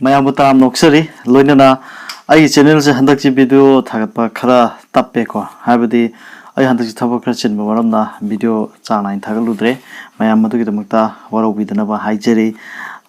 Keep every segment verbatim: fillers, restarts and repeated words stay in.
ꯃꯌꯥꯝꯕꯨ ꯇꯔꯥꯝꯅ ꯑꯣꯛꯆꯔꯤ꯫ ꯂꯣꯏꯅꯅ ꯑꯩꯒꯤ ꯆꯦꯅꯦꯜꯁꯦ ꯍꯟꯗꯛꯁꯤ ꯚꯤꯗꯤꯑꯣ ꯊꯥꯒꯠꯄ ꯈꯔ ꯇꯞꯄꯦꯀꯣ, ꯍꯥꯏꯕꯗꯤ ꯑꯩ ꯍꯟꯗꯛꯁꯤ ꯊꯕꯛ ꯈꯔ ꯆꯤꯟꯕ ꯃꯔꯝꯅ ꯚꯤꯗꯤꯑꯣ ꯆꯥꯡ ꯅꯥꯏꯅ ꯊꯥꯒꯠꯂꯨꯗ꯭ꯔꯦ꯫ ꯃꯌꯥꯝ ꯑꯗꯨꯒꯤꯗꯃꯛꯇ ꯋꯥꯔꯧꯕꯤꯗꯅꯕ ꯍꯥꯏꯖꯔꯤ꯫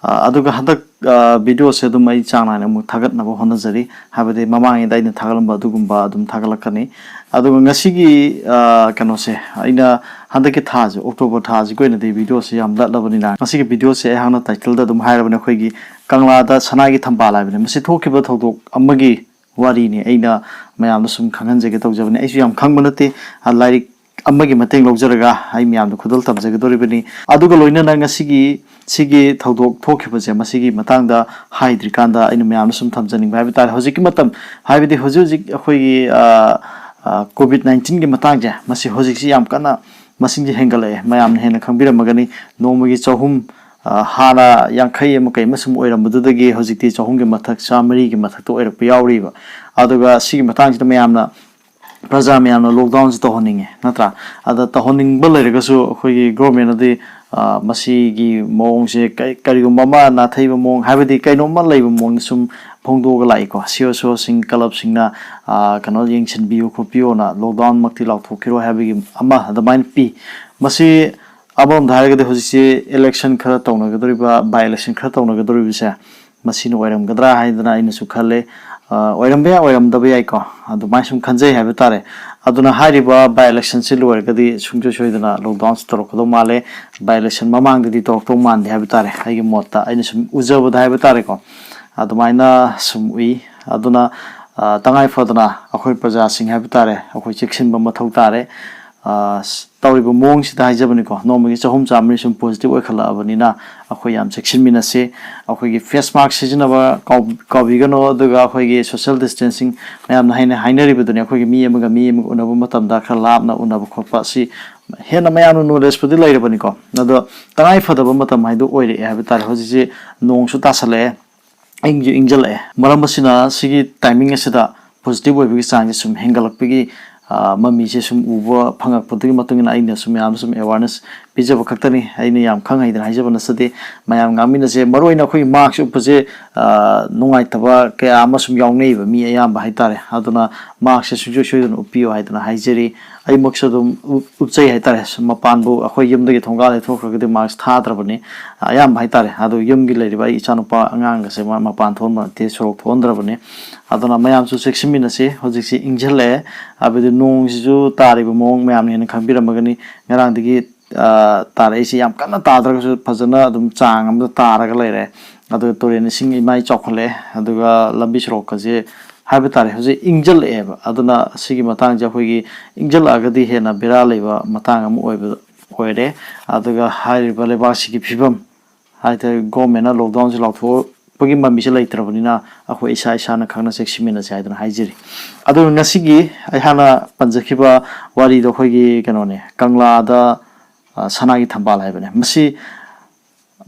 ꯑ, ꯑꯗꯨꯒ ꯍꯟꯗꯛ, ꯑ, ꯚꯤꯗꯤꯑꯣꯁꯦ ꯑꯗꯨꯝ ꯑꯩ ꯆꯥꯡ ꯅꯥꯏꯅ ꯑꯃꯨꯛ ꯊꯥꯒꯠꯅꯕ ꯍꯣꯠꯅꯖꯔꯤ, ꯍꯥꯏꯕꯗꯤ ꯃꯃꯥꯡꯉꯩꯗ ꯑꯩꯅ ꯊꯥꯒꯠꯂꯝꯕ ꯑꯗꯨꯒꯨꯝꯕ ꯑꯗꯨꯝ ꯊꯥꯒꯠꯂꯛꯀꯅꯤ꯫ ꯑꯗꯨꯒ ꯉꯁꯤꯒꯤ, ꯑ, ꯀꯩꯅꯣꯁꯦ, ꯑꯩꯅ ꯍꯟꯗꯛꯀꯤ ꯊꯥꯁꯦ, ꯑꯣꯛꯇꯣꯕꯔ ꯊꯥꯁꯤꯒꯤ ꯑꯣꯏꯅꯗꯤ ꯚꯤꯗꯤꯑꯣꯁꯦ ꯌꯥꯝ ꯂꯠꯂꯕꯅꯤꯅ, ꯉꯁꯤꯒꯤ ꯚꯤꯗꯤꯑꯣꯁꯦ ꯑꯩꯍꯥꯛꯅ ꯇꯥꯏꯇꯜꯗ ꯑꯗꯨꯝ ꯍꯥꯏꯔꯕꯅꯦ, ꯑꯩꯈꯣꯏꯒꯤ ꯀꯪꯂꯥꯗ ꯁꯅꯥꯒꯤ ꯊꯝꯕꯥꯜ ꯍꯥꯏꯕꯅꯦ꯫ ꯃꯁꯤ ꯊꯣꯛꯈꯤꯕ ꯊꯧꯗꯣꯛ ꯑꯃꯒꯤ ꯋꯥꯔꯤꯅꯤ, ꯑꯩꯅ ꯃꯌꯥꯝꯗ ꯁꯨꯝ ꯈꯪꯍꯟꯖꯒꯦ ꯇꯧꯖꯕꯅꯤ꯫ ꯑꯩꯁꯨ ꯌꯥꯝ ꯈꯪꯕ ꯅꯠꯇꯦ, ꯑ, ꯂꯥꯏꯔꯤꯛ ꯑꯃꯒꯤ ꯃꯇꯦꯡ ꯂꯧꯖꯔꯒ ꯑꯩ ꯃꯌꯥꯝꯗ ꯈꯨꯗꯣꯜ ꯇꯝꯖꯒꯗꯧꯔꯤꯕꯅꯤ꯫ ꯑꯗꯨꯒ ꯂꯣꯏꯅꯅ ꯉꯁꯤꯒꯤ ꯁꯤꯒꯤ ꯊꯧꯗꯣꯛ ꯊꯣꯛꯈꯤꯕꯁꯦ, ꯃꯁꯤꯒꯤ ꯃꯇꯥꯡꯗ ꯍꯥꯏꯗ꯭ꯔꯤꯀꯥꯟꯗ ꯑꯩꯅ ꯃꯌꯥꯝꯗ ꯁꯨꯝ ꯊꯝꯖꯅꯤꯡꯕ ꯍꯥꯏꯕ ꯇꯥꯔꯦ꯫ ꯍꯧꯖꯤꯛꯀꯤ ꯃꯇꯝ, ꯍꯥꯏꯕꯗꯤ ꯍꯧꯖꯤꯛ ꯍꯧꯖꯤꯛ ꯑꯩꯈꯣꯏꯒꯤ, ꯑ, ꯑ, ꯀꯣꯚꯤꯗ ꯅꯥꯏꯟꯇꯤꯟꯒꯤ ꯃꯇꯥꯡꯁꯦ, ꯃꯁꯤ ꯍꯧꯖꯤꯛꯁꯤ ꯌꯥꯝ ꯀꯟꯅ ꯃꯁꯤꯡꯁꯦ ꯍꯦꯟꯒꯠꯂꯛꯑꯦ꯫ ꯃꯌꯥꯝꯅ ꯍꯦꯟꯅ ꯈꯪꯕꯤꯔꯝꯃꯒꯅꯤ, ꯅꯣꯡꯃꯒꯤ ꯆꯍꯨꯝ, ꯑ, ꯍꯥꯟꯅ ꯌꯥꯡꯈꯩ ꯑꯃ ꯀꯩ ꯑꯃ ꯁꯨꯝ ꯑꯣꯏꯔꯝꯕꯗꯨꯗꯒꯤ ꯍꯧꯖꯤꯛꯇꯤ ꯆꯍꯨꯝꯒꯤ ꯃꯊꯛ, ꯆꯥꯝꯃꯔꯤꯒꯤ ꯃꯊꯛꯇ ꯑꯣꯏꯔꯛꯄ ꯌꯥꯎꯔꯤꯕ꯫ ꯑꯗꯨꯒ ꯁꯤꯒꯤ ꯃꯇꯥꯡꯁꯤꯗ ꯃꯌꯥꯝꯅ, ꯄ꯭ꯔꯖꯥ ꯃꯌꯥꯝꯅ ꯂꯣꯛꯗꯥꯎꯟꯁꯦ ꯇꯧꯍꯟꯅꯤꯡꯉꯦ, ꯅꯠꯇ꯭ꯔꯥ? ꯑꯗ ꯇꯧꯍꯟꯅꯤꯡꯕ ꯂꯩꯔꯒꯁꯨ ꯑꯩꯈꯣꯏꯒꯤ ꯒꯣꯔꯃꯦꯟꯅꯗꯤ, ꯑ, ꯃꯁꯤꯒꯤ ꯃꯑꯣꯡꯁꯦ ꯀꯩ-, ꯀꯔꯤꯒꯨꯝꯕ ꯑꯃ ꯅꯥꯊꯩꯕ ꯃꯑꯣꯡ, ꯍꯥꯏꯕꯗꯤ ꯀꯩꯅꯣꯝꯃ ꯂꯩꯕ ꯃꯑꯣꯡꯗ ꯁꯨꯝ ꯐꯣꯡꯗꯣꯛꯑꯒ ꯂꯥꯛꯏꯀꯣ꯫ ꯁꯤ ꯑꯣ ꯁꯤ ꯑꯣꯁꯤꯡ, ꯀ꯭ꯂꯕꯁꯤꯡꯅ, ꯑ, ꯀꯩꯅꯣ ꯌꯦꯡꯁꯤꯟꯕꯤꯌꯨ ꯈꯣꯠꯄꯤꯌꯣꯅ, ꯂꯣꯛꯗꯥꯎꯟꯃꯛꯇꯤ ꯂꯥꯎꯊꯣꯛꯈꯤꯔꯣꯏ ꯍꯥꯏꯕꯒꯤ ꯑꯃ ꯑꯗꯨꯃꯥꯏꯅ ꯄꯤ꯫ ꯃꯁꯤ ꯑꯃꯔꯣꯝꯗ ꯍꯥꯏꯔꯒꯗꯤ ꯍꯧꯖꯤꯛꯁꯤ ꯏꯂꯦꯛꯁꯟ ꯈꯔ ꯇꯧꯅꯒꯗꯧꯔꯤꯕ, ꯕꯥꯏ ꯏꯂꯦꯛꯁꯟ ꯈꯔ ꯇꯧꯅꯒꯗꯧꯔꯤꯕꯁꯦ, ꯃꯁꯤꯅ ꯑꯣꯏꯔꯝꯒꯗ꯭ꯔꯥ ꯍꯥꯏꯗꯅ ꯑꯩꯅꯁꯨ ꯈꯜꯂꯦ꯫ ꯑ, ꯑꯣꯏꯔꯝꯕ ꯌꯥꯏ, ꯑꯣꯏꯔꯝꯗꯕ ꯌꯥꯏꯀꯣ, ꯑꯗꯨꯃꯥꯏꯅ ꯁꯨꯝ ꯈꯟꯖꯩ ꯍꯥꯏꯕ ꯇꯥꯔꯦ꯫ ꯑꯗꯨꯅ ꯍꯥꯏꯔꯤꯕ ꯕꯥꯏ ꯏꯂꯦꯛꯁꯟꯁꯤ ꯂꯣꯏꯔꯒꯗꯤ ꯁꯨꯡꯁꯣꯏ ꯁꯣꯏꯗꯅ ꯂꯣꯛꯗꯥꯎꯟꯁꯤ ꯇꯧꯔꯛꯀꯗꯧ ꯃꯥꯜꯂꯦ꯫ ꯕꯥꯏ ꯏꯂꯦꯛꯁꯟ ꯃꯃꯥꯡꯗꯗꯤ ꯇꯧꯔꯛꯇꯧ ꯃꯥꯟꯗꯦ ꯍꯥꯏꯕ ꯇꯥꯔꯦ, ꯑꯩꯒꯤ ꯃꯣꯠꯇ, ꯑꯩꯅ ꯁꯨꯝ ꯎꯖꯕꯗ ꯍꯥꯏꯕ ꯇꯥꯔꯦꯀꯣ, ꯑꯗꯨꯃꯥꯏꯅ ꯁꯨꯝ ꯎꯏ꯫ ꯑꯗꯨꯅ, ꯑ, ꯇꯉꯥꯏ ꯐꯗꯅ ꯑꯩꯈꯣꯏ ꯄ꯭ꯔꯖꯥꯁꯤꯡ ꯍꯥꯏꯕ ꯇꯥꯔꯦ, ꯑꯩꯈꯣꯏ ꯆꯦꯛꯁꯤꯟꯕ ꯃꯊꯧ ꯇꯥꯔꯦ꯫ ꯑ, ꯇꯧꯔꯤꯕ ꯃꯑꯣꯡꯁꯤꯗ ꯍꯥꯏꯖꯕꯅꯤꯀꯣ, ꯅꯣꯡꯃꯒꯤ ꯆꯍꯨꯝ ꯆꯥꯝꯃꯔꯤ ꯁꯨꯝ ꯄꯣꯖꯤꯇꯤꯚ ꯑꯣꯏꯈꯠꯂꯛꯑꯕꯅꯤꯅ ꯑꯩꯈꯣꯏ ꯌꯥꯝ ꯆꯦꯛꯁꯤꯟꯃꯤꯟꯅꯁꯤ꯫ ꯑꯩꯈꯣꯏꯒꯤ ꯐꯦꯁ ꯃꯥꯛꯁ ꯁꯤꯖꯤꯟꯅꯕ ꯀꯥꯎ-, ꯀꯥꯎꯕꯤꯒꯅꯨ꯫ ꯑꯗꯨꯒ ꯑꯩꯈꯣꯏꯒꯤ ꯁꯣꯁꯤꯌꯦꯜ ꯗꯤꯁꯇꯦꯟꯁꯤꯡ ꯃꯌꯥꯝꯅ ꯍꯥꯏꯅ-, ꯍꯥꯏꯅꯔꯤꯕꯗꯨꯅꯤ, ꯑꯩꯈꯣꯏꯒꯤ ꯃꯤ ꯑꯃꯒ ꯃꯤ ꯑꯃꯒ ꯎꯅꯕ ꯃꯇꯝꯗ ꯈꯔ ꯂꯥꯞꯅ ꯎꯅꯕ ꯈꯣꯠꯄ, ꯑꯁꯤ ꯍꯦꯟꯅ ꯃꯌꯥꯝꯅ ꯅꯣꯂꯦꯖꯄꯨꯗꯤ ꯂꯩꯔꯕꯅꯤꯀꯣ, ꯑꯗꯣ ꯇꯉꯥꯏ ꯐꯗꯕ ꯃꯇꯝ ꯍꯥꯏꯗꯣ ꯑꯣꯏꯔꯛꯑꯦ ꯍꯥꯏꯕ ꯇꯥꯔꯦ꯫ ꯍꯧꯖꯤꯛꯁꯤ ꯅꯣꯡꯁꯨ ꯇꯥꯁꯜꯂꯛꯑꯦ, ꯏꯪꯁꯨ ꯏꯪꯁꯤꯜꯂꯛꯑꯦ꯫ ꯃꯔꯝ ꯑꯁꯤꯅ ꯁꯤꯒꯤ ꯇꯥꯏꯃꯤꯡ ꯑꯁꯤꯗ ꯄꯣꯖꯤꯇꯤꯚ ꯑꯣꯏꯕꯒꯤ ꯆꯥꯡꯁꯦ ꯁꯨꯝ ꯍꯦꯟꯒꯠꯂꯛꯄꯒꯤ, ꯑ, ꯃꯃꯤꯁꯦ ꯁꯨꯝ ꯎꯕ ꯐꯪꯉꯛꯄꯗꯨꯒꯤ ꯃꯇꯨꯡ ꯏꯟꯅ ꯑꯩꯅꯁꯨ ꯃꯌꯥꯝꯗ ꯁꯨꯝ ꯑꯦꯋꯥꯔꯅꯦꯁ ꯄꯤꯖꯕ ꯈꯛꯇꯅꯤ꯫ ꯑꯩꯅ ꯌꯥꯝ ꯈꯪ ꯍꯩꯗꯅ ꯍꯥꯏꯖꯕ ꯅꯠꯆꯗꯦ꯫ ꯃꯌꯥꯝ ꯉꯥꯡꯃꯤꯟꯅꯁꯦ꯫ ꯃꯔꯨ ꯑꯣꯏꯅ ꯑꯩꯈꯣꯏꯒꯤ ꯃꯥꯛꯁ ꯎꯞꯄꯁꯦ, ꯑ, ꯅꯨꯡꯉꯥꯏꯇꯕ ꯀꯌꯥ ꯑꯃ ꯁꯨꯝ ꯌꯥꯎꯅꯩꯕ, ꯃꯤ ꯑꯌꯥꯝꯕ ꯍꯥꯏꯇꯥꯔꯦ꯫ ꯑꯗꯨꯅ ꯃꯥꯛꯁꯁꯦ ꯁꯨꯡꯁꯣꯏ ꯁꯣꯏꯗꯅ ꯎꯞꯄꯤꯌꯨ ꯍꯥꯏꯗꯅ ꯍꯥꯏꯖꯔꯤ꯫ ꯑꯩꯃꯛꯁꯨ ꯑꯗꯨꯝ ꯎꯞ-, ꯎꯞꯆꯩ ꯍꯥꯏꯇꯥꯔꯦ꯫ ꯃꯄꯥꯟꯕꯨ ꯑꯩꯈꯣꯏ ꯌꯨꯝꯗꯒꯤ ꯊꯣꯡꯒꯥꯜꯗ ꯊꯣꯛꯈ꯭ꯔꯒꯗꯤ ꯃꯥꯛꯁ ꯊꯥꯗ꯭ꯔꯕꯅꯤ, ꯑꯌꯥꯝꯕ ꯍꯥꯏꯇꯥꯔꯦ꯫ ꯑꯗꯨ ꯌꯨꯝꯒꯤ ꯂꯩꯔꯤꯕ ꯑꯩ ꯏꯆꯥꯅꯨꯄꯥ ꯑꯉꯥꯡꯒꯁꯦ ꯃꯥ ꯃꯄꯥꯟ ꯊꯣꯛꯍꯟꯕ ꯅꯠꯇꯦ, ꯁꯣꯔꯣꯛ ꯊꯣꯛꯍꯟꯗ꯭ꯔꯕꯅꯤ꯫ ꯑꯗꯨꯅ ꯃꯌꯥꯝꯁꯨ ꯆꯦꯛꯁꯤꯟꯃꯤꯟꯅꯁꯤ꯫ ꯍꯧꯖꯤꯛꯁꯤ ꯏꯪꯁꯤꯜꯂꯛꯑꯦ, ꯍꯥꯏꯕꯗꯤ ꯅꯣꯡꯁꯤꯁꯨ ꯇꯥꯔꯤꯕ ꯃꯑꯣꯡ ꯃꯌꯥꯝꯅ ꯍꯦꯟꯅ ꯈꯪꯕꯤꯔꯝꯃꯒꯅꯤ꯫ ꯉꯔꯥꯡꯗꯒꯤ, ꯑ, ꯇꯥꯔꯛꯏꯁꯤ ꯌꯥꯝ ꯀꯟꯅ ꯇꯥꯗ꯭ꯔꯒꯁꯨ ꯐꯖꯅ ꯑꯗꯨꯝ ꯆꯥꯡ ꯑꯃꯗ ꯇꯥꯔꯒ ꯂꯩꯔꯦ꯫ ꯑꯗꯨꯒ ꯇꯨꯔꯦꯟ ꯏꯁꯤꯡ ꯏꯃꯥꯏ ꯆꯥꯎꯈꯠꯂꯛꯑꯦ꯫ ꯑꯗꯨꯒ ꯂꯝꯕꯤ ꯁꯣꯔꯣꯛꯀꯁꯦ ꯍꯥꯏꯕ ꯇꯥꯔꯦ ꯍꯧꯖꯤꯛ ꯏꯪꯁꯤꯜꯂꯛꯑꯦꯕ꯫ ꯑꯗꯨꯅ ꯑꯁꯤꯒꯤ ꯃꯇꯥꯡꯁꯦ ꯑꯩꯈꯣꯏꯒꯤ ꯏꯪꯁꯤꯜꯂꯛꯑꯒꯗꯤ ꯍꯦꯟꯅ ꯕꯦꯔꯥ ꯂꯩꯕ ꯃꯇꯥꯡ ꯑꯃ ꯑꯣꯏꯕ, ꯑꯣꯏꯔꯦ꯫ ꯑꯗꯨꯒ ꯍꯥꯏꯔꯤꯕ ꯂꯩꯕꯥꯛꯁꯤꯒꯤ ꯐꯤꯕꯝ ꯍꯥꯏꯇꯥꯔꯦ, ꯒꯣꯔꯃꯦꯟꯅ ꯂꯣꯛꯗꯥꯎꯟꯁꯦ ꯂꯥꯎꯊꯣꯛꯄꯒꯤ ꯃꯃꯤꯁꯦ ꯂꯩꯇ꯭ꯔꯕꯅꯤꯅ ꯑꯩꯈꯣꯏ ꯏꯁꯥ ꯏꯁꯥꯅ ꯈꯪꯅ ꯆꯦꯛꯁꯤꯟꯃꯤꯟꯅꯁꯦ ꯍꯥꯏꯗꯅ ꯍꯥꯏꯖꯔꯤ꯫ ꯑꯗꯨꯒ ꯉꯁꯤꯒꯤ ꯑꯩꯍꯥꯛꯅ ꯄꯟꯖꯈꯤꯕ ꯋꯥꯔꯤꯗꯣ ꯑꯩꯈꯣꯏꯒꯤ ꯀꯩꯅꯣꯅꯦ, ꯀꯪꯂꯥꯗ, ꯑ, ꯁꯅꯥꯒꯤ ꯊꯝꯕꯥꯜ ꯍꯥꯏꯕꯅꯦ꯫ ꯃꯁꯤ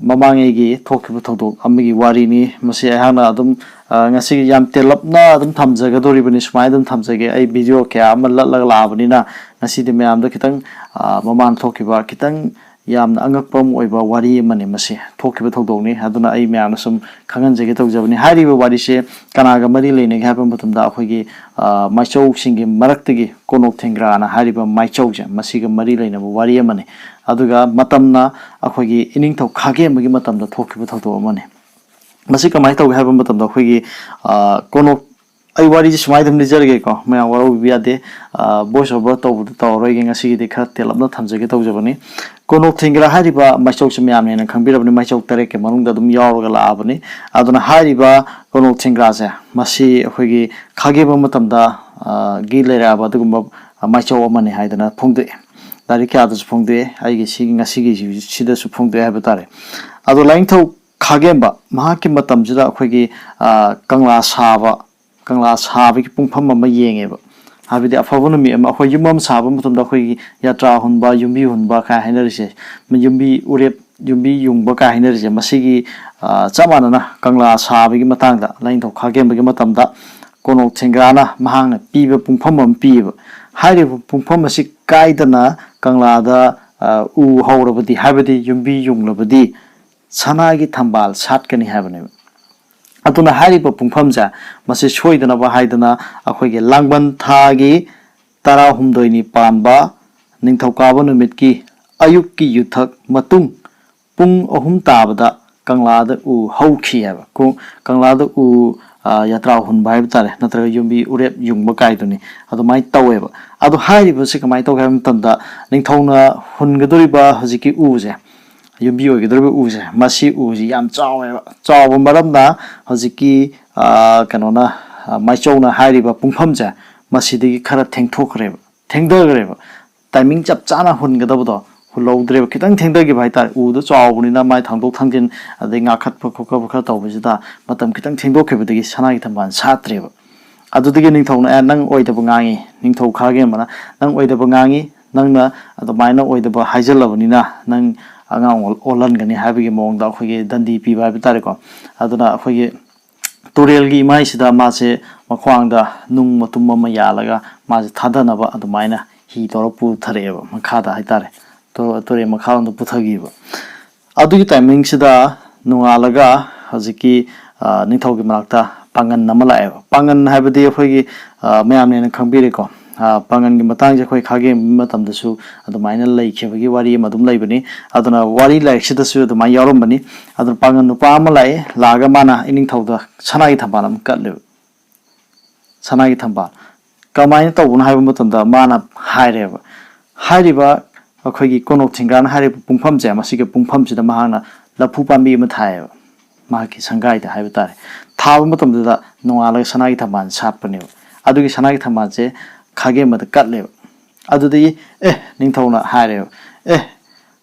ꯃꯃꯥꯡꯉꯩꯒꯤ ꯊꯣꯛꯈꯤꯕ ꯊꯧꯗꯣꯛ ꯑꯃꯒꯤ ꯋꯥꯔꯤꯅꯤ꯫ ꯃꯁꯤ ꯑꯩꯍꯥꯛꯅ ꯑꯗꯨꯝ, ꯑ, ꯉꯁꯤꯒꯤ ꯌꯥꯝ ꯇꯦꯜꯂꯞꯅ ꯑꯗꯨꯝ ꯊꯝꯖꯒꯗꯧꯔꯤꯕꯅꯤ꯫ ꯁꯨꯃꯥꯏꯅ ꯑꯗꯨꯝ ꯊꯝꯖꯒꯦ꯫ ꯑꯩ ꯚꯤꯗꯤꯑꯣ ꯀꯌꯥ ꯑꯃ ꯂꯠꯂꯒ ꯂꯥꯛꯑꯕꯅꯤꯅ ꯉꯁꯤꯗꯤ ꯃꯌꯥꯝꯗ ꯈꯤꯇꯪ, ꯑ, ꯃꯃꯥꯡ ꯊꯣꯛꯈꯤꯕ ꯈꯤꯇꯪ ꯌꯥꯝꯅ ꯑꯉꯛꯄ ꯑꯃ ꯑꯣꯏꯕ ꯋꯥꯔꯤ ꯑꯃꯅꯤ꯫ ꯃꯁꯤ ꯊꯣꯛꯈꯤꯕ ꯊꯧꯗꯣꯛꯅꯤ꯫ ꯑꯗꯨꯅ ꯑꯩ ꯃꯌꯥꯝꯅ ꯁꯨꯝ ꯈꯪꯍꯟꯖꯒꯦ ꯇꯧꯖꯕꯅꯤ꯫ ꯍꯥꯏꯔꯤꯕ ꯋꯥꯔꯤꯁꯦ ꯀꯅꯥꯒ ꯃꯔꯤ ꯂꯩꯅꯒꯦ ꯍꯥꯏꯕ ꯃꯇꯝꯗ ꯑꯩꯈꯣꯏꯒꯤ, ꯑ, ꯃꯥꯏꯆꯧꯁꯤꯡꯒꯤ ꯃꯔꯛꯇꯒꯤ ꯀꯣꯅꯣꯛ ꯊꯦꯡꯒ꯭ꯔꯥꯅ ꯍꯥꯏꯔꯤꯕ ꯃꯥꯏꯆꯧꯁꯦ, ꯃꯁꯤꯒ ꯃꯔꯤ ꯂꯩꯅꯕ ꯋꯥꯔꯤ ꯑꯃꯅꯤ꯫ ꯑꯗꯨꯒ ꯃꯇꯝꯅ ꯑꯩꯈꯣꯏꯒꯤ ꯏꯅꯤꯡꯊꯧ ꯈꯥꯒꯦꯝꯕꯒꯤ ꯃꯇꯝꯗ ꯊꯣꯛꯈꯤꯕ ꯊꯧꯗꯣꯛ ꯑꯃꯅꯤ꯫ ꯃꯁꯤ ꯀꯃꯥꯏꯅ ꯇꯧꯒꯦ ꯍꯥꯏꯕ ꯃꯇꯝꯗ ꯑꯩꯈꯣꯏꯒꯤ, ꯑ, ꯀꯣꯅꯣꯛ ꯑꯩ ꯋꯥꯔꯤꯁꯦ ꯁꯨꯃꯥꯏꯅ ꯑꯗꯨꯝ ꯂꯤꯖꯔꯒꯦꯀꯣ, ꯃꯌꯥꯝ ꯋꯥꯔꯧꯕꯤꯕ ꯌꯥꯗꯦ꯫ ꯑ, voice over ꯇꯧꯕꯗ ꯇꯧꯔꯔꯣꯏꯒꯦ, ꯉꯁꯤꯒꯤꯗꯤ ꯈꯔ ꯇꯦꯜꯂꯞꯅ ꯊꯝꯖꯒꯦ ꯇꯧꯖꯕꯅꯤ꯫ ꯀꯣꯅꯣꯛ ꯊꯦꯡꯒ꯭ꯔꯥ ꯍꯥꯏꯔꯤꯕ ꯃꯥꯏꯆꯧꯁꯤ ꯃꯌꯥꯝꯅ ꯍꯦꯟꯅ ꯈꯪꯕꯤꯔꯕꯅꯤ, ꯃꯥꯏꯆꯧ ꯇꯔꯦꯠꯀꯤ ꯃꯅꯨꯡꯗ ꯑꯗꯨꯝ ꯌꯥꯎꯔꯒ ꯂꯥꯛꯑꯕꯅꯤ꯫ ꯑꯗꯨꯅ ꯍꯥꯏꯔꯤꯕ ꯀꯣꯅꯣꯛ ꯊꯦꯡꯒ꯭ꯔꯥꯁꯦ ꯃꯁꯤ ꯑꯩꯈꯣꯏꯒꯤ ꯈꯥꯒꯦꯝꯕ ꯃꯇꯝꯗ, ꯑ, ꯒꯤ ꯂꯩꯔꯛꯑꯕ ꯑꯗꯨꯒꯨꯝꯕ ꯃꯥꯏꯆꯧ ꯑꯃꯅꯤ ꯍꯥꯏꯗꯅ ꯐꯣꯡꯗꯣꯛꯑꯦ꯫ ꯂꯥꯏꯔꯤꯛ ꯀꯌꯥꯗꯁꯨ ꯐꯣꯡꯗꯣꯛꯑꯦ꯫ ꯑꯩꯒꯤ ꯁꯤꯒꯤ ꯉꯁꯤꯒꯤ ꯁꯤꯗꯁꯨ ꯐꯣꯡꯗꯣꯛꯑꯦ ꯍꯥꯏꯕ ꯇꯥꯔꯦ꯫ ꯑꯗꯣ ꯂꯥꯏꯅꯤꯡꯊꯧ ꯈꯥꯒꯦꯝꯕ ꯃꯍꯥꯛꯀꯤ ꯃꯇꯝꯁꯤꯗ ꯑꯩꯈꯣꯏꯒꯤ, ꯑ, ꯀꯪꯂꯥ ꯁꯥꯕ ꯀꯪꯂꯥ ꯁꯥꯕꯒꯤ ꯄꯨꯡꯐꯝ ꯑꯃ ꯌꯦꯡꯉꯦꯕ꯫ ꯍꯥꯏꯕꯗꯤ ꯑꯐꯕ ꯅꯨꯃꯤꯠ ꯑꯃ, ꯑꯩꯈꯣꯏ ꯌꯨꯝ ꯑꯃ ꯁꯥꯕ ꯃꯇꯝꯗ ꯑꯩꯈꯣꯏꯒꯤ ꯌꯥꯇ꯭ꯔꯥ ꯍꯨꯟꯕ, ꯌꯨꯝꯕꯤ ꯍꯨꯟꯕ ꯀꯥꯏ ꯍꯥꯏꯅꯔꯤꯁꯦ, ꯌꯨꯝꯕꯤ ꯎꯔꯦꯞ, ꯌꯨꯝꯕꯤ ꯌꯨꯡꯕ ꯀꯥꯏ ꯍꯥꯏꯅꯔꯤꯁꯦ, ꯃꯁꯤꯒꯤ, ꯑ, ꯆꯞ ꯃꯥꯟꯅꯅ ꯀꯪꯂꯥ ꯁꯥꯕꯒꯤ ꯃꯇꯥꯡꯗ ꯂꯥꯏꯅꯤꯡꯊꯧ ꯈꯥꯒꯦꯝꯕꯒꯤ ꯃꯇꯝꯗ ꯀꯣꯅꯣꯛ ꯊꯦꯡꯒ꯭ꯔꯥꯅ ꯃꯍꯥꯛꯅ ꯄꯤꯕ ꯄꯨꯡꯐꯝ ꯑꯃ ꯄꯤꯌꯦꯕ꯫ ꯍꯥꯏꯔꯤꯕ ꯄꯨꯡꯐꯝ ꯑꯁꯤ ꯀꯥꯏꯗꯅ ꯀꯪꯂꯥꯗ ꯎ ꯍꯧꯔꯕꯗꯤ, ꯍꯥꯏꯕꯗꯤ ꯌꯨꯝꯕꯤ ꯌꯨꯡꯂꯕꯗꯤ ꯁꯅꯥꯒꯤ ꯊꯝꯕꯥꯜ ꯁꯥꯠꯀꯅꯤ ꯍꯥꯏꯕꯅꯦꯕ꯫ ꯑꯗꯨꯅ ꯍꯥꯏꯔꯤꯕ ꯄꯨꯡꯐꯝꯁꯦ, ꯃꯁꯤ ꯁꯣꯏꯗꯅꯕ ꯍꯥꯏꯗꯅ ꯑꯩꯈꯣꯏꯒꯤ ꯂꯥꯡꯕꯟ ꯊꯥꯒꯤ ꯇꯔꯥꯍꯨꯝꯗꯣꯏꯅꯤ ꯄꯥꯟꯕ ꯅꯤꯡꯊꯧꯀꯥꯕ ꯅꯨꯃꯤꯠꯀꯤ ꯑꯌꯨꯛꯀꯤ ꯌꯨꯊꯛ ꯃꯇꯨꯡ ꯄꯨꯡ ꯑꯍꯨꯝ ꯇꯥꯕꯗ ꯀꯪꯂꯥꯗ ꯎ ꯍꯧꯈꯤ ꯍꯥꯏꯕ꯫ ꯀꯣ-, ꯀꯪꯂꯥꯗ ꯎ, ꯑ, ꯌꯥꯇ꯭ꯔꯥ ꯍꯨꯟꯕ ꯍꯥꯏꯕ ꯇꯥꯔꯦ, ꯅꯠꯇ꯭ꯔꯒ ꯌꯨꯝꯕꯤ ꯎꯔꯦꯞ ꯌꯨꯡꯕ ꯀꯥꯏꯗꯨꯅꯤ꯫ ꯑꯗꯨꯃꯥꯏꯅ ꯇꯧꯋꯦꯕ꯫ ꯑꯗꯣ ꯍꯥꯏꯔꯤꯕꯁꯤ ꯀꯃꯥꯏꯅ ꯇꯧꯒꯦ ꯍꯥꯏꯕ ꯃꯇꯝꯗ, ꯅꯤꯡꯊꯧꯅ ꯍꯨꯟꯒꯗꯧꯔꯤꯕ ꯍꯧꯖꯤꯛꯀꯤ ꯎꯁꯦ, ꯌꯨꯝꯕꯤ ꯑꯣꯏꯒꯗꯧꯔꯤꯕ ꯎꯁꯦ, ꯃꯁꯤ ꯎꯁꯤ ꯌꯥꯝ ꯆꯥꯎꯋꯦꯕ꯫ ꯆꯥꯎꯕ ꯃꯔꯝꯅ ꯍꯧꯖꯤꯛꯀꯤ, ꯑ, ꯀꯩꯅꯣꯅ, ꯑ, ꯃꯥꯏꯆꯧꯅ ꯍꯥꯏꯔꯤꯕ ꯄꯨꯡꯐꯝꯁꯦ ꯃꯁꯤꯗꯒꯤ ꯈꯔ ꯊꯦꯡꯊꯣꯛꯈ꯭ꯔꯦꯕ, ꯊꯦꯡꯊꯈ꯭ꯔꯦꯕ꯫ ꯇꯥꯏꯃꯤꯡ ꯆꯞ ꯆꯥꯅ ꯍꯨꯟꯒꯗꯕꯗꯣ ꯍꯨꯜꯍꯧꯗ꯭ꯔꯦꯕ, ꯈꯤꯇꯪ ꯊꯦꯡꯊꯈꯤꯕ ꯍꯥꯏꯇꯥꯔꯦ꯫ ꯎꯗꯣ ꯆꯥꯎꯕꯅꯤꯅ ꯃꯥꯏ ꯊꯥꯡꯗꯣꯛ ꯊꯥꯡꯖꯤꯟ, ꯑꯗꯩ ꯉꯥꯈꯠꯄ ꯈꯣꯠꯀꯠꯄ ꯈꯔ ꯇꯧꯕꯁꯤꯗ ꯃꯇꯝ ꯈꯤꯇꯪ ꯊꯦꯡꯗꯣꯛꯈꯤꯕꯗꯒꯤ ꯁꯅꯥꯒꯤ ꯊꯝꯕꯥꯜ ꯁꯥꯠꯇ꯭ꯔꯦꯕ꯫ ꯑꯗꯨꯗꯒꯤ ꯅꯤꯡꯊꯧꯅ, "ꯑꯦ, ꯅꯪ ꯑꯣꯏꯗꯕ ꯉꯥꯡꯉꯤ", ꯅꯤꯡꯊꯧ ꯈꯥꯒꯦꯝꯕꯅ, "ꯅꯪ ꯑꯣꯏꯗꯕ ꯉꯥꯡꯉꯤ, ꯅꯪꯅ ꯑꯗꯨꯃꯥꯏꯅ ꯑꯣꯏꯗꯕ ꯍꯥꯏꯖꯜꯂꯕꯅꯤꯅ ꯅꯪ ꯑꯉꯥꯡ ꯑꯣꯜ-, ꯑꯣꯜꯍꯟꯒꯅꯤ" ꯍꯥꯏꯕꯒꯤ ꯃꯑꯣꯡꯗ ꯑꯩꯈꯣꯏꯒꯤ ꯗꯟꯗꯤ ꯄꯤꯕ ꯍꯥꯏꯕ ꯇꯥꯔꯦꯀꯣ꯫ ꯑꯗꯨꯅ ꯑꯩꯈꯣꯏꯒꯤ ꯇꯨꯔꯦꯜꯒꯤ ꯏꯃꯥꯏꯁꯤꯗ ꯃꯥꯁꯦ ꯃꯈ꯭ꯋꯥꯡꯗ ꯅꯨꯡ ꯃꯇꯨꯝ ꯑꯃ ꯌꯥꯜꯂꯒ ꯃꯥꯁꯦ ꯊꯥꯗꯅꯕ ꯑꯗꯨꯃꯥꯏꯅ ꯍꯤ ꯇꯧꯔ ꯄꯨꯊꯔꯛꯑꯦꯕ ꯃꯈꯥꯗ ꯍꯥꯏꯇꯥꯔꯦ꯫ ꯇꯨ-, ꯇꯨꯔꯦꯜ ꯃꯈꯥꯔꯣꯝꯗ ꯄꯨꯊꯈꯤꯕ꯫ ꯑꯗꯨꯒꯤ ꯇꯥꯏꯃꯤꯡꯁꯤꯗ ꯅꯣꯡꯉꯥꯜꯂꯒ ꯍꯧꯖꯤꯛꯀꯤ, ꯑ, ꯅꯤꯡꯊꯧꯒꯤ ꯃꯅꯥꯛꯇ ꯄꯥꯡꯒꯟ ꯑꯃ ꯂꯥꯛꯑꯦꯕ꯫ ꯄꯥꯡꯒꯟ ꯍꯥꯏꯕꯗꯤ ꯑꯩꯈꯣꯏꯒꯤ, ꯑ, ꯃꯌꯥꯝꯅ ꯍꯦꯟꯅ ꯈꯪꯕꯤꯔꯦꯀꯣ꯫ ꯑ, ꯄꯥꯡꯒꯟꯒꯤ ꯃꯇꯥꯡꯁꯦ ꯑꯩꯈꯣꯏ ꯈꯥꯒꯦꯝꯕꯒꯤ ꯃꯇꯝꯗꯁꯨ ꯑꯗꯨꯃꯥꯏꯅ ꯂꯩꯈꯤꯕꯒꯤ ꯋꯥꯔꯤ ꯑꯃ ꯑꯗꯨꯝ ꯂꯩꯕꯅꯤ꯫ ꯑꯗꯨꯅ ꯋꯥꯔꯤ ꯂꯥꯏꯔꯤꯛꯁꯤꯗꯁꯨ ꯑꯗꯨꯃꯥꯏꯅ ꯌꯥꯎꯔꯝꯕꯅꯤ꯫ ꯑꯗꯨꯅ ꯄꯥꯡꯒꯟ ꯅꯨꯄꯥ ꯑꯃ ꯂꯥꯛꯑꯦ, ꯂꯥꯛꯑꯒ ꯃꯥꯅ ꯏꯅꯤꯡꯊꯧꯗ ꯁꯅꯥꯒꯤ ꯊꯝꯕꯥꯜ ꯑꯃ ꯀꯠꯂꯦꯕ꯫ ꯁꯅꯥꯒꯤ ꯊꯝꯕꯥꯜ꯫ ꯀꯃꯥꯏꯅ ꯇꯧꯕꯅꯣ ꯍꯥꯏꯕ ꯃꯇꯝꯗ ꯃꯥꯅ ꯍꯥꯏꯔꯦꯕ, ꯍꯥꯏꯔꯤꯕ ꯑꯩꯈꯣꯏꯒꯤ ꯀꯣꯅꯣꯛ ꯊꯤꯡꯒ꯭ꯔꯥꯅ ꯍꯥꯏꯔꯤꯕ ꯄꯨꯡꯐꯝꯁꯦ, ꯃꯁꯤꯒꯤ ꯄꯨꯡꯐꯝꯁꯤꯗ ꯃꯍꯥꯛꯅ ꯂꯐꯨ ꯄꯥꯝꯕꯤ ꯑꯃ ꯊꯥꯏꯌꯦꯕ, ꯃꯍꯥꯛꯀꯤ ꯁꯪꯒꯥꯏꯗ ꯍꯥꯏꯕ ꯇꯥꯔꯦ꯫ ꯊꯥꯕ ꯃꯇꯝꯗꯨꯗ ꯅꯣꯡꯉꯥꯜꯂꯒ ꯁꯅꯥꯒꯤ ꯊꯝꯕꯥꯜ ꯁꯥꯠꯄꯅꯦꯕ꯫ ꯑꯗꯨꯒꯤ ꯁꯅꯥꯒꯤ ꯊꯝꯕꯥꯜꯁꯦ ꯈꯥꯒꯦꯝꯕꯗ ꯀꯠꯂꯦꯕ꯫ ꯑꯗꯨꯗꯒꯤ, ꯑꯦ, ꯅꯤꯡꯊꯧꯅ ꯍꯥꯏꯔꯦꯕ, "ꯑꯦ,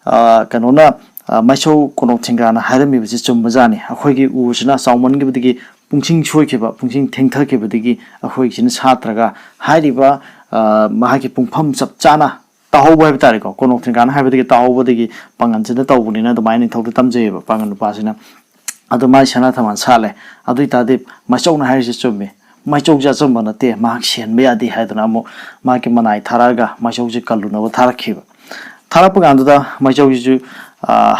ꯑ, ꯀꯩꯅꯣꯅ, ꯑ, ꯃꯥꯏꯁꯧ ꯀꯣꯅꯣꯛ ꯊꯤꯡꯒ꯭ꯔꯥꯅ ꯍꯥꯏꯔꯝꯃꯤꯕꯁꯤ ꯆꯨꯝꯕꯖꯥꯠꯅꯤ꯫ ꯑꯩꯈꯣꯏꯒꯤ ꯎꯁꯤꯅ ꯆꯥꯎꯃꯟꯈꯤꯕꯗꯒꯤ ꯄꯨꯡꯁꯤꯡ ꯁꯣꯏꯈꯤꯕ, ꯄꯨꯡꯁꯤꯡ ꯊꯦꯡꯊꯈꯤꯕꯗꯒꯤ ꯑꯩꯈꯣꯏꯒꯤꯁꯤꯅ ꯁꯥꯠꯇ꯭ꯔꯒ ꯍꯥꯏꯔꯤꯕ, ꯑ, ꯃꯍꯥꯛꯀꯤ ꯄꯨꯡꯐꯝ ꯆꯞ ꯆꯥꯅ ꯇꯥꯍꯧꯕ ꯍꯥꯏꯕ ꯇꯥꯔꯦꯀꯣ, ꯀꯣꯅꯣꯛ ꯊꯤꯡꯒ꯭ꯔꯥꯅ ꯍꯥꯏꯕꯗꯒꯤ ꯇꯥꯍꯧꯕꯗꯒꯤ ꯄꯥꯡꯒꯟꯁꯤꯅ ꯇꯧꯕꯅꯤꯅ" ꯑꯗꯨꯃꯥꯏꯅ ꯅꯤꯡꯊꯧꯗ ꯇꯝꯖꯩꯌꯦꯕ ꯄꯥꯡꯒꯟ ꯅꯨꯄꯥꯁꯤꯅ꯫ ꯑꯗꯨ ꯃꯥꯏ ꯁꯅꯥ ꯊꯝꯕꯥꯜ ꯁꯥꯠꯂꯦ꯫ ꯑꯗꯨ ꯑꯣꯏ ꯇꯥꯔꯗꯤ ꯃꯥꯏꯆꯧꯅ ꯍꯥꯏꯔꯤꯁꯦ ꯆꯨꯝꯃꯤ, ꯃꯥꯏꯆꯧꯁꯦ ꯑꯆꯨꯝꯕ ꯅꯠꯇꯦ, ꯃꯍꯥꯛ ꯁꯤꯍꯟꯕ ꯌꯥꯗꯦ ꯍꯥꯏꯗꯅ ꯑꯃꯨꯛ ꯃꯍꯥꯛꯀꯤ ꯃꯅꯥꯏ ꯊꯥꯔꯛꯑꯒ ꯃꯥꯏꯆꯧꯁꯦ ꯀꯜꯂꯨꯅꯕ ꯊꯥꯔꯛꯈꯤꯕ꯫ ꯊꯥꯔꯛꯄ ꯀꯥꯟꯗꯨꯗ ꯃꯥꯏꯆꯧꯁꯤꯁꯨ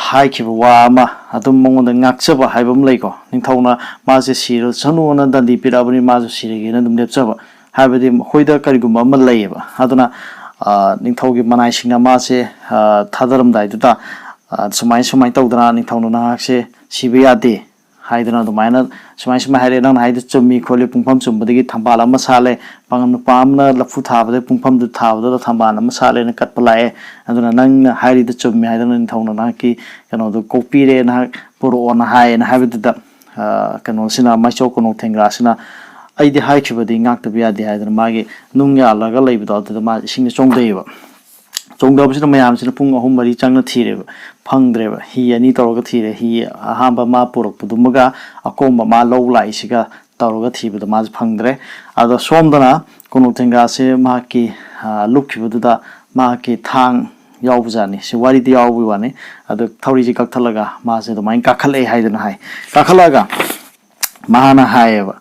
ꯍꯥꯏꯈꯤꯕ ꯋꯥ ꯑꯃ, ꯑꯗꯨꯝ ꯃꯉꯣꯟꯗ ꯉꯥꯛꯆꯕ ꯍꯥꯏꯕ ꯑꯃ ꯂꯩꯀꯣ꯫ ꯅꯤꯡꯊꯧꯅ ꯃꯥꯁꯦ ꯁꯤꯔꯁꯅꯨꯅ ꯗꯟꯗꯤ ꯄꯤꯔꯛꯑꯕꯅꯤ, ꯃꯥꯁꯨ ꯁꯤꯔꯒꯦꯅ ꯑꯗꯨꯝ ꯂꯦꯞꯆꯕ꯫ ꯍꯥꯏꯕꯗꯤ ꯃꯈꯣꯏꯗ ꯀꯔꯤꯒꯨꯝꯕ ꯑꯃ ꯂꯩꯌꯦꯕ꯫ ꯑꯗꯨꯅ ꯅꯤꯡꯊꯧꯒꯤ ꯃꯅꯥꯏꯁꯤꯡꯅ ꯃꯥꯁꯦ ꯊꯥꯗꯔꯝꯗꯥꯏꯗꯨꯗ ꯁꯨꯃꯥꯏ ꯁꯨꯃꯥꯏꯅ ꯇꯧꯗꯅ, ꯅꯤꯡꯊꯧꯅ ꯅꯍꯥꯛꯁꯦ ꯁꯤꯕ ꯌꯥꯗꯦ ꯍꯥꯏꯗꯅ ꯑꯗꯨꯃꯥꯏꯅ ꯁꯨꯃꯥꯏ ꯁꯨꯃꯥꯏ ꯍꯥꯏꯔꯛꯑꯦ, "ꯅꯪꯅ ꯍꯥꯏꯗꯣ ꯆꯨꯝꯃꯤ ꯈꯣꯠꯂꯤ, ꯄꯨꯡꯐꯝ ꯆꯨꯝꯕꯗꯒꯤ ꯊꯝꯕꯥꯜ ꯑꯃ ꯁꯥꯠꯂꯦ, ꯄꯥꯉꯜ ꯅꯨꯄꯥ ꯑꯃꯅ ꯂꯐꯨ ꯊꯥꯕꯗ ꯄꯨꯡꯐꯝꯗꯨ ꯊꯥꯕꯗꯨꯗ ꯊꯝꯕꯥꯜ ꯑꯃ ꯁꯥꯠꯂꯦꯅ ꯀꯠꯄ ꯂꯥꯛꯑꯦ, ꯑꯗꯨꯅ ꯅꯪꯅ ꯍꯥꯏꯔꯤꯗꯣ ꯆꯨꯝꯃꯤ" ꯍꯥꯏꯗꯅ ꯅꯤꯡꯊꯧꯅ ꯅꯍꯥꯛꯀꯤ ꯀꯩꯅꯣꯗꯣ ꯀꯣꯛꯄꯤꯔꯦ, ꯅꯍꯥꯛ ꯄꯨꯔꯛꯑꯣꯅ ꯍꯥꯏꯌꯦꯅ ꯍꯥꯏꯕꯗꯨꯗ ꯀꯩꯅꯣꯁꯤꯅ, ꯃꯥꯏꯆꯧ ꯀꯣꯅꯣꯛ ꯊꯦꯡꯒ꯭ꯔꯥꯁꯤꯅ, "ꯑꯩꯗꯤ ꯍꯥꯏꯈꯤꯕꯗꯤ ꯉꯥꯛꯇꯕ ꯌꯥꯗꯦ" ꯍꯥꯏꯗꯅ ꯃꯥꯒꯤ ꯅꯨꯡ ꯌꯥꯜꯂꯒ ꯂꯩꯕꯗꯣ ꯑꯗꯨꯗ ꯃꯥ ꯏꯁꯤꯡꯗ ꯆꯣꯡꯊꯩꯑꯕ꯫ ꯆꯣꯡꯊꯕꯁꯤꯗ ꯃꯌꯥꯝꯁꯤꯅ ꯄꯨꯡ ꯑꯍꯨꯝ ꯃꯔꯤ ꯆꯪꯅ ꯊꯤꯔꯦꯕ, ꯐꯪꯗ꯭ꯔꯦꯕ꯫ ꯍꯤ ꯑꯅꯤ ꯇꯧꯔꯒ ꯊꯤꯔꯦ꯫ ꯍꯤ ꯑꯍꯥꯟꯕ ꯃꯥ ꯄꯨꯔꯛꯄꯗꯨꯃꯒ ꯑꯀꯣꯝꯕ ꯃꯥ ꯂꯧ ꯂꯥꯛꯏꯁꯤꯒ ꯇꯧꯔꯒ ꯊꯤꯕꯗ ꯃꯥꯁꯦ ꯐꯪꯗ꯭ꯔꯦ꯫ ꯑꯗꯣ ꯁꯣꯝꯗꯅ ꯀꯣꯅꯣꯛ ꯊꯦꯡꯒ꯭ꯔꯥꯁꯦ ꯃꯍꯥꯛꯀꯤ ꯂꯨꯞꯈꯤꯕꯗꯨꯗ ꯃꯍꯥꯛꯀꯤ ꯊꯥꯡ ꯌꯥꯎꯕꯖꯥꯠꯅꯤ꯫ ꯁꯤ ꯋꯥꯔꯤꯗꯤ ꯌꯥꯎꯕꯒꯤ ꯋꯥꯅꯤ꯫ ꯑꯗꯣ ꯊꯧꯔꯤꯁꯦ ꯀꯛꯊꯠꯂꯒ ꯃꯥꯁꯦ ꯑꯗꯨꯃꯥꯏꯅ ꯀꯥꯈꯠꯂꯛꯑꯦ ꯍꯥꯏꯗꯅ ꯍꯥꯏ꯫ ꯀꯥꯈꯠꯂꯛꯑꯒ ꯃꯥꯅ ꯍꯥꯏꯌꯦꯕ,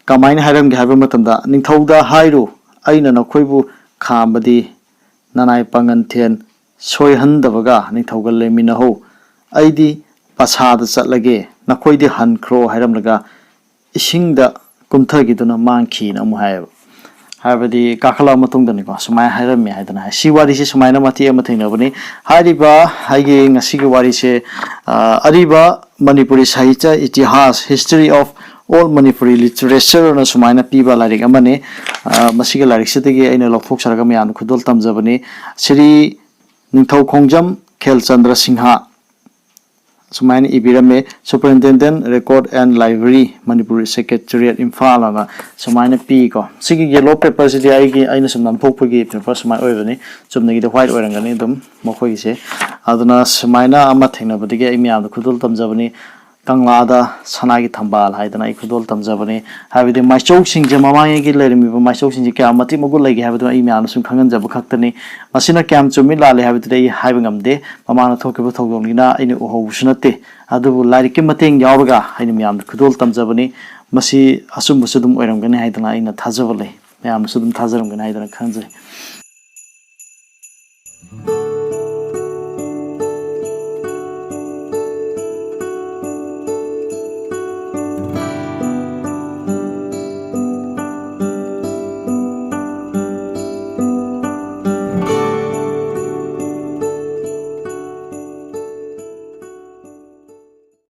ꯀꯃꯥꯏꯅ ꯍꯥꯏꯔꯝꯒꯦ ꯍꯥꯏꯕ ꯃꯇꯝꯗ, "ꯅꯤꯡꯊꯧꯗ ꯍꯥꯏꯔꯨ, ꯑꯩꯅ ꯅꯈꯣꯏꯕꯨ ꯈꯥꯝꯕꯗꯤ ꯅꯅꯥꯏ ꯄꯥꯉꯟꯊꯦꯟ ꯁꯣꯏꯍꯟꯗꯕꯒ ꯅꯤꯡꯊꯧꯒ ꯂꯩꯃꯤꯟꯅꯍꯧ꯫ ꯑꯩꯗꯤ ꯄꯁꯥꯗ ꯆꯠꯂꯒꯦ, ꯅꯈꯣꯏꯗꯤ ꯍꯟꯈ꯭ꯔꯣ" ꯍꯥꯏꯔꯝꯂꯒ ꯏꯁꯤꯡꯗ ꯀꯨꯝꯊꯈꯤꯗꯨꯅ ꯃꯥꯡꯈꯤꯅ ꯑꯃꯨꯛ ꯍꯥꯏꯌꯦꯕ꯫ ꯍꯥꯏꯕꯗꯤ ꯀꯥꯈꯠꯂꯛꯑ ꯃꯇꯨꯡꯗꯅꯤꯀꯣ, ꯁꯨꯃꯥꯏꯅ ꯍꯥꯏꯔꯝꯃꯦ ꯍꯥꯏꯗꯅ ꯍꯥꯏ꯫ ꯁꯤ ꯋꯥꯔꯤꯁꯤ ꯁꯨꯃꯥꯏꯅ ꯃꯇꯦꯛ ꯑꯃ ꯊꯦꯡꯅꯕꯅꯤ꯫ ꯍꯥꯏꯔꯤꯕ ꯑꯩꯒꯤ ꯉꯁꯤꯒꯤ ꯋꯥꯔꯤꯁꯦ ꯑꯔꯤꯕ ꯃꯅꯤꯄꯨꯔꯤ ꯁꯥꯍꯤꯇ꯭ꯌ ꯏꯇꯤꯍꯥꯁ, History of Old Manipuri Literature ꯑꯅ ꯁꯨꯃꯥꯏꯅ ꯄꯤꯕ ꯂꯥꯏꯔꯤꯛ ꯑꯃꯅꯤ꯫ ꯃꯁꯤꯒꯤ ꯂꯥꯏꯔꯤꯛꯁꯤꯗꯒꯤ ꯑꯩꯅ ꯂꯧꯊꯣꯛꯆꯔꯒ ꯃꯌꯥꯝꯗ ꯈꯨꯗꯣꯜ ꯇꯝꯖꯕꯅꯤ꯫ ꯁ꯭ꯔꯤ ꯅꯤꯡꯊꯧ ꯈꯣꯡꯖꯝ ꯈꯦꯜꯆꯟꯗ꯭ꯔ ꯁꯤꯡꯍ ꯁꯨꯃꯥꯏꯅ ꯏꯕꯤꯔꯝꯃꯦ, "Superintendent Record and Library, Manipur Secretariat, Imphal" ꯑꯅ ꯁꯨꯃꯥꯏꯅ ꯄꯤꯀꯣ꯫ ꯁꯤꯒꯤ ꯌꯦꯂꯣ ꯄꯦꯄꯔꯁꯤꯗꯤ ꯑꯩꯒꯤ, ꯑꯩꯅ ꯁꯨꯝ ꯅꯝꯊꯣꯛꯄꯒꯤ ꯄꯦꯄꯔ ꯁꯨꯃꯥꯏꯅ ꯑꯣꯏꯕꯅꯤ꯫ ꯆꯨꯝꯅꯒꯤꯗꯤ ꯋꯥꯏꯠ ꯑꯣꯏꯔꯝꯒꯅꯤ ꯑꯗꯨꯝ ꯃꯈꯣꯏꯒꯤꯁꯦ꯫ ꯑꯗꯨꯅ ꯁꯨꯃꯥꯏꯅ ꯑꯃ ꯊꯦꯡꯅꯕꯗꯒꯤ ꯑꯩ ꯃꯌꯥꯝꯗ ꯈꯨꯗꯣꯜ ꯇꯝꯖꯕꯅꯤ꯫ ꯀꯪꯂꯥꯗ ꯁꯅꯥꯒꯤ ꯊꯝꯕꯥꯜ ꯍꯥꯏꯗꯅ ꯑꯩ ꯈꯨꯗꯣꯜ ꯇꯝꯖꯕꯅꯤ꯫ ꯍꯥꯏꯕꯗꯤ ꯃꯥꯏꯆꯧꯁꯤꯡꯁꯦ, ꯃꯃꯥꯡꯉꯩꯒꯤ ꯂꯩꯔꯝꯃꯤꯕ ꯃꯥꯏꯆꯧꯁꯤꯡꯁꯦ ꯀꯌꯥ ꯃꯇꯤꯛ ꯃꯒꯨꯟ ꯂꯩꯒꯦ ꯍꯥꯏꯕꯗꯨ ꯑꯩ ꯃꯌꯥꯝꯅ ꯁꯨꯝ ꯈꯪꯍꯟꯖꯕ ꯈꯛꯇꯅꯤ꯫ ꯃꯁꯤꯅ ꯀꯌꯥꯝ ꯆꯨꯝꯃꯤ ꯂꯥꯜꯂꯤ ꯍꯥꯏꯕꯗꯨꯗꯤ ꯑꯩ ꯍꯥꯏꯕ ꯉꯝꯗꯦ꯫ ꯃꯃꯥꯡꯗ ꯊꯣꯛꯈꯤꯕ ꯊꯧꯗꯣꯛꯅꯤꯅ ꯑꯩꯅ ꯎꯍꯧꯕꯁꯨ ꯅꯠꯇꯦ꯫ ꯑꯗꯨꯕꯨ ꯂꯥꯏꯔꯤꯛꯀꯤ ꯃꯇꯦꯡ ꯌꯥꯎꯔꯒ ꯑꯩꯅ ꯃꯌꯥꯝꯗ ꯈꯨꯗꯣꯜ ꯇꯝꯖꯕꯅꯤ꯫ ꯃꯁꯤ ꯑꯆꯨꯝꯕꯁꯨ ꯑꯗꯨꯝ ꯑꯣꯏꯔꯝꯒꯅꯤ ꯍꯥꯏꯗꯅ ꯑꯩꯅ ꯊꯥꯖꯕ ꯂꯩ꯫ ꯃꯌꯥꯝꯅꯁꯨ ꯑꯗꯨꯝ ꯊꯥꯖꯔꯝꯒꯅꯤ ꯍꯥꯏꯗꯅ ꯈꯟꯖꯩ꯫